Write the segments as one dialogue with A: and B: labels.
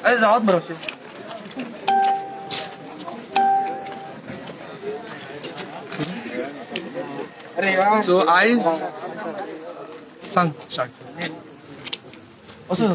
A: अरे राहत बरोबर. सो आयज सांग स्टार्ट. असो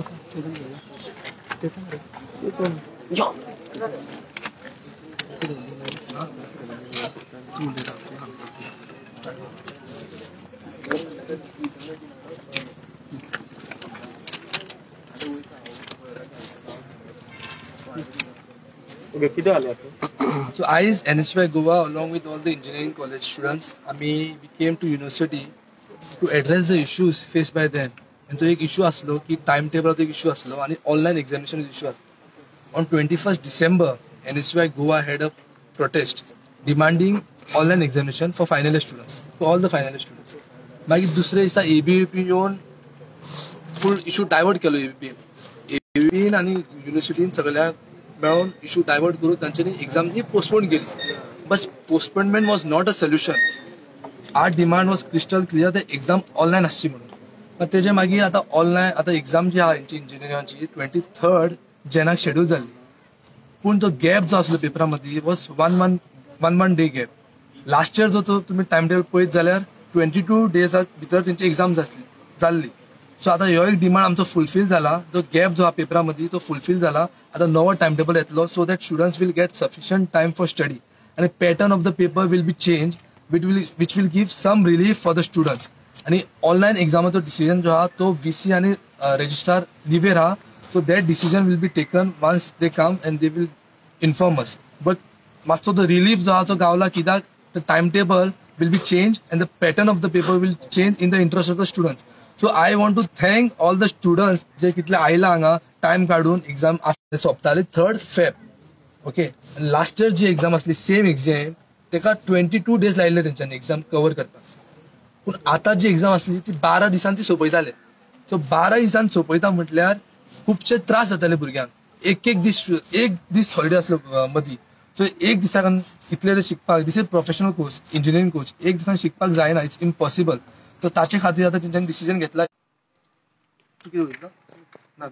A: So I, NSUI Goa, along with all the engineering college students, we came to university to address the issues faced by them. And so एक issue आसलो की टाइम टेबलाचो एक इश्यू आसलो आनी ऑनलायन एक्झामिनेशन इश्यू आसलो. On 21st December, NSUI Goa had a protest demanding online examination for final year students, for all the final year students. मागीर दुसरे दिसा एबीव्हीपी येवन फूल इशू डायवर्ट केलो. एबीव्हीपीन आनी युनिवर्सिटीन सगळ्या मेळून इशू डायवर्ट करून तांच्यांनी एक्झाम ही पोस्टपोन केली. But postponement was not a solution. Our demand was crystal clear, ते एक्झाम ऑनलायन आसची म्हणून. पण तेजे मागीर आतां ऑनलायन आतां एक्झाम जी आहा हेंची इंजिनियरिंगाची 23 जॅनाक शेड्यूल जाल्ली, पूण तो गॅप जो आसलो पेपरा मदीं was one day gap. Last year जो तो तुमी टायम टेबल पळयत जाल्यार 22 डेजा भितर तेंची एक्झाम जाल्ली. सो आतां ह्यो एक डिमांड आमचो फुलफील जाला. जो गॅप जो आहा पेपरा मदीं तो फुलफील जाला. आतां नवो टायम टेबल येतलो so that students will get sufficient time for study आनी pattern of the paper will be change which will give some relief for the students. आनी ऑनलायन एक्झामाचो डिसिजन जो आहा तो व्ही सी आनी रजिस्ट्रार लिवेर आहा. So that decision will be taken once they come and they will inform us. But मातसो तो relief जो आहा तो गावला कित्याक the time table will be change and the pattern of the paper will change in the interest of the students. So I want to thank all the students जे कितले आयला हांगा टायम काडून. एक्झाम सोंपताली 3 Feb. Okay, last year जी exam आसली same exam तेका 22 days लायिल्ले तेंच्यांनी एक्झाम कवर करपाक. पूण आतां जी एक्झाम आसली ती 12 दिसांनी ती सोंपयताले. सो 12 दिसांनी सोंपयता म्हटल्यार खुबशे त्रास जाताले भुरग्यांक. एक एक दीस एक दीस हॉलिडे आसलो मदीं. सो एक दिसाक इतले शिकपाक, this is professional course, engineering course, एक दिसान शिकपाक जायना, it's impossible. तो ताचे खातीर आतां तेंच्यांनी डिसिजन घेतला. तूं कितें उलयता ना?